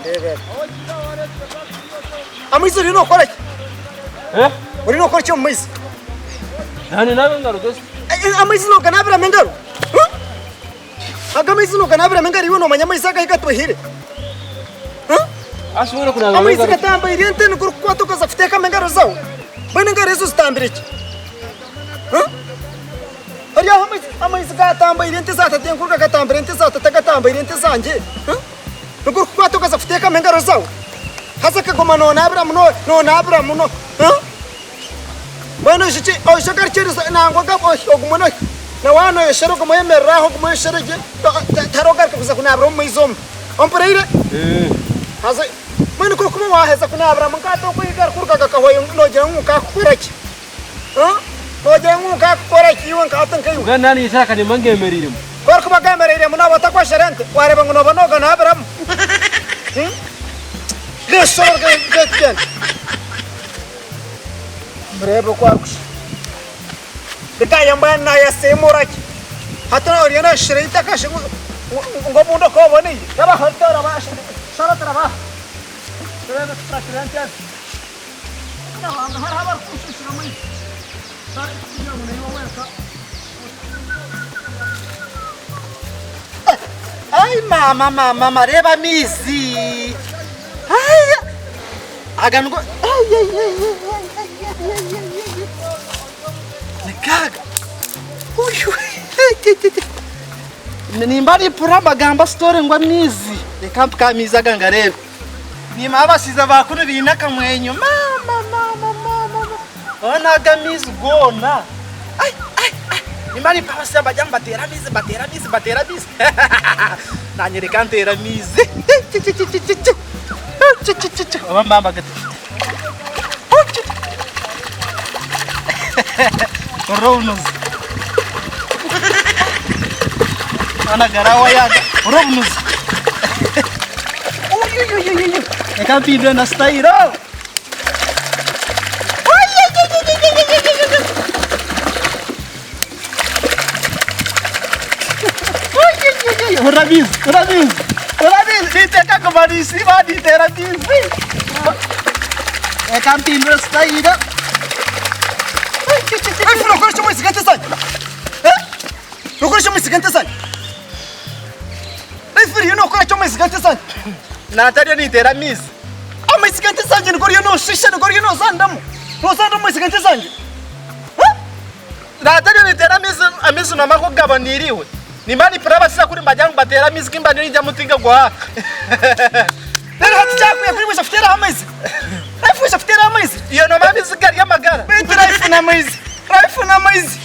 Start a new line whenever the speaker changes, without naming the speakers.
Reebera. Amaizi oriyo nookora ki?
Eh?
Oriyo nookora ki omu maizi?
Nane naaba engaro gesi.
Eh, Amaizi nooganaabiramu engaro? Huh? Aga amaizi nooganaabiramu engaro iwe noomanya amaizi aga ahi gatwihire? Huh?
Asobola kunaaba
Amaizi
engaro.
gatambaire ente nigo orikukwata okaza kuteekamu engaro zaawe? Mbwenu engaro ezo zitambire ki? Huh? Hariho aho amaizi, amaizi gatambaire ente za tatenkuru gagatambira ente za tata gatambaire ente zangye. Huh? Nigo orikukwata okaza kuteekamu engaro zaawe? Haza akagoma noonaabiramu no- noonaabiramu no huh? Mbwenu oije ki oije ogarukye eriizooba nangwa oga ogume no na waaba nooyeshera ogume oyemerere aho ogume oyeshere gye tihariho ogaruka kuza kunaabira omu maizi omu. Ompuriire? Haza mbwenu ku orikuba waaheza kunaabiramu nk'hati oku ahi garikuruga gakahwayo noogira ngu nkaakukora ki? Noogira ngu nkaakukora ki iwe nk'hati nkaiwe?
Mbwenu naaba niinyeshera akanema ngemereiremu.
Ku orikuba ogemereiremu nooba otakwashera ente waareeba ngu nooba nooganaabiramu. Reero tugyende. Mureebe oku arikushusha. Reka mbwenu naayesiimuura ki? Hati oriyo naashushira eitaka shi ngu obundi okooboneire? Reeba hati toraba shara toraba. Tureebe tukuratire ente ezi. Hariho abarikukushushira amaizi. Kugira ngu naiwe wenka.
Ai maama maama maama reeba amaizi. Ai aga nigo ai ai ai ai ai ai ai ai ai ai nikaaga uyu nimba nimpurira nibagamba story ngu amaizi reka mpike aha maizi aga ngareebe. Nimanya abashaija ba kunu baine akamwenyo maama maama maama hoona aga amaizi goona ai ai ai nimba nimpa abashaija nibagira ngu bateere amaizi bateere amaizi bateere amaizi nanye reka nteere amaizi oba mbamba gati hurira obunuzi hoona garawayo aga hurira obunuzi Reka mpindure na sitayiro. Hurira amaizi, hurira amaizi, hurira amaizi. Ninteeka kuguma ninsiiba ninteera amaizi. Reka mpindure sitayiro.
Nokora ki omwisiga ente zange? Nokora ki omwisiga ente zange? Life eriyo nokora ki amaizi g'ente zangye?
Nantariyo ninteera amaizi.
Amaizi g'ente zangye nigo oriyo noshisha nigo oriyo nozaniramu? Nozanira omu maizi g'ente zangye?
Nantariyo ninteera amaizi, amaizi nomanya oku gaboniire iwe? Nimba nimpurira abashaija kuri nibagira ngu bateere amaizi ku mba ningya muti ngagwa.
Reero hati kyakwiha kuri waija kuteeraho amaizi? Life waija kuteeraho amaizi?
Iwe nomanya amaizi gari amagara?
Beitu life n'amaizi, life n'amaizi.